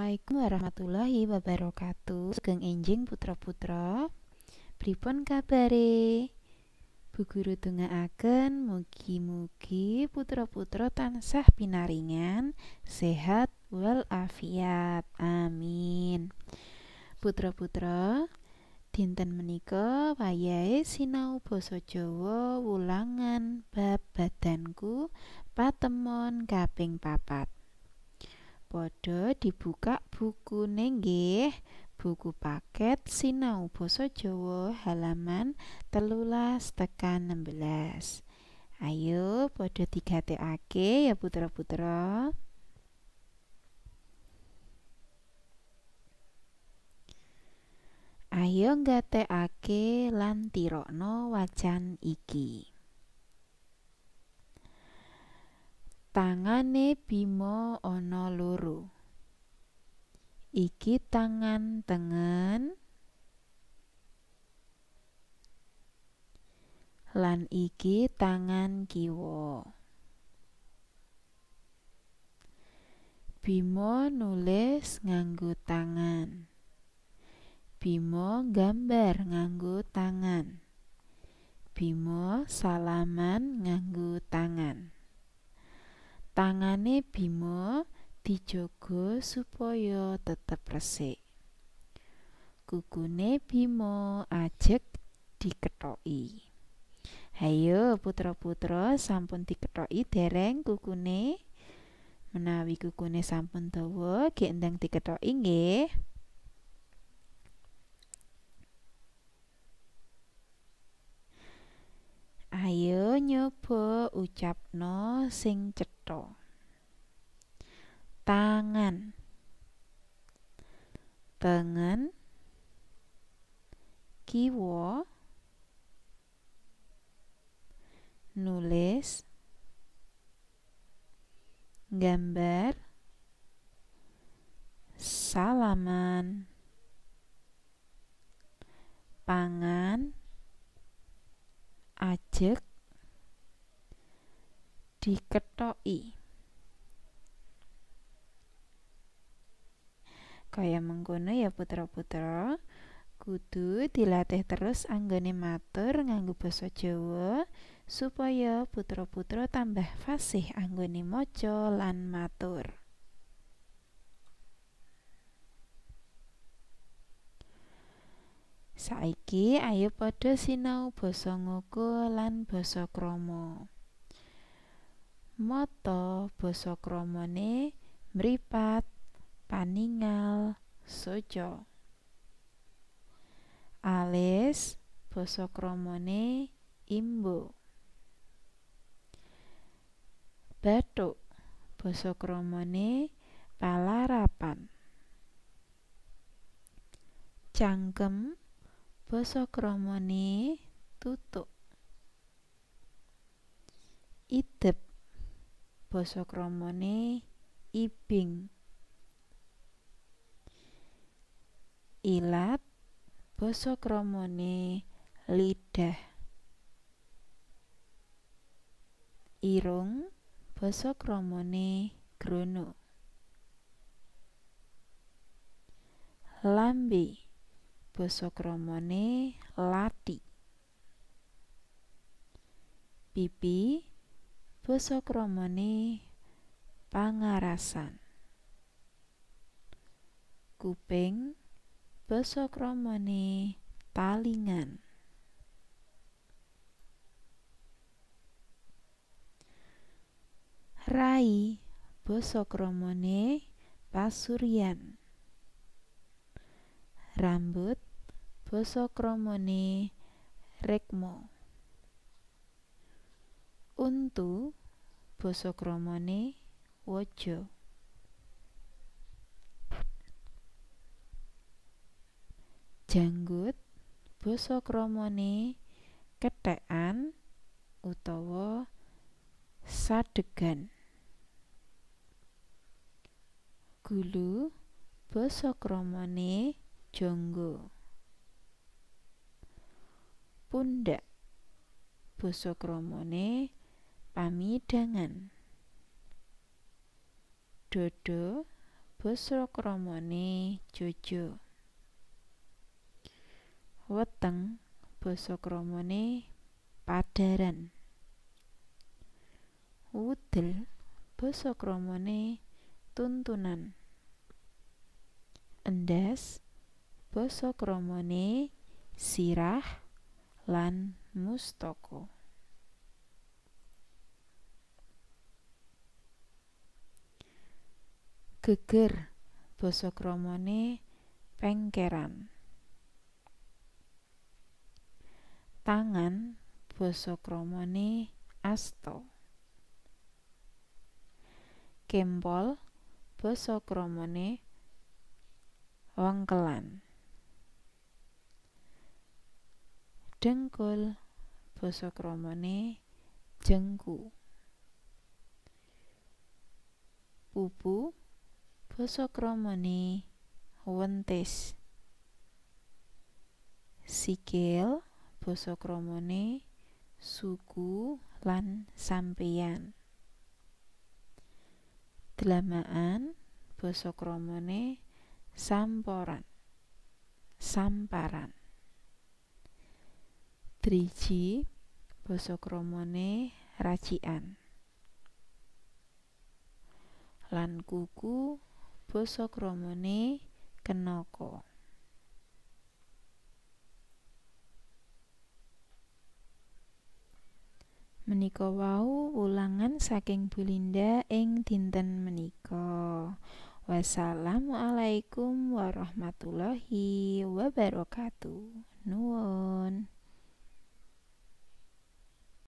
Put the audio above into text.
Assalamualaikum warahmatullahi wabarakatuh. Sugeng enjing putra-putra. Pripun kabare? Bu Guru dongaaken mugi-mugi putra-putra tansah pinaringan sehat wal afiat. Amin. Putra-putra, dinten menika wayahe sinau basa Jawa wulangan bab badanku patemon kaping 4. Padha dibuka bukune nggih, buku paket sinau basa Jawa halaman 13 tekan 16. Ayo padha digatekake ya putra-putra. Ayo nggatekake lan tirokno wacan iki. Tangane Bima ana loro. Iki tangan tengen lan iki tangan kiwa. Bima nulis nganggo tangan. Bima nggambar nganggo tangan. Bima salaman nganggo tangan. Tangane Bima dijaga supaya tetep resik. Kukune Bima ajeg dikethoki. Hayo putra-putra, sampun dikethoki dereng kukune? Menawi kukune sampun dawa, gek ndang dikethoki nggih. Ayo nyoba ucapno sing cetha. Tangan, tengen, kiwa, nulis, gambar, salaman, pangan, ajeg, dikethoki. Kaya mengkono ya putra-putra, kudu dilatih terus anggone matur nganggo basa Jawa supaya putra-putra tambah fasih anggone maca lan matur. Saiki ayo padha sinau basa ngoko lan basa krama. Mata basa kramane mripat, paningal, soca. Alis basa kramane imbo. Bathuk basa kramane palarapan. Cangkem basa kramane tutuk. Idep basa kramane ibing. Ilat basa kramane lidah. Irung basa kramane grono. Lambe basa kramane lathi. Pipi basa kramane pangarasan. Kuping basa kramane talingan. Rai basa kramane pasuryan. Rambut basa kramane rekma. Untu basa kramane waja. Janggut basa kramane kethekan utawa sadegan. Gulu basa kramane jangga. Pundak basa kramane pamidangan. Dada basa kramane jojo. Weteng basa kramane padaran. Wudel basa kramane tuntunan. Endas basa kramane sirah lan mustaka. Geger basa kramane pengkeran. Tangan basa kramane asta. Kempol basa kramane wangkelan. Dengkul basa kramane jengku. Pupu basa kramane wentis. Sikil basa kramane suku lan sampeyan. Dlamakan basa kramane samporan, samparan. Driji basa kramane racikan. Lan kuku basa kramane kenaka. Menika wau wulangan saking Bu Linda ing dinten menika. Wassalamualaikum warahmatullahi wabarakatuh. Nuwun.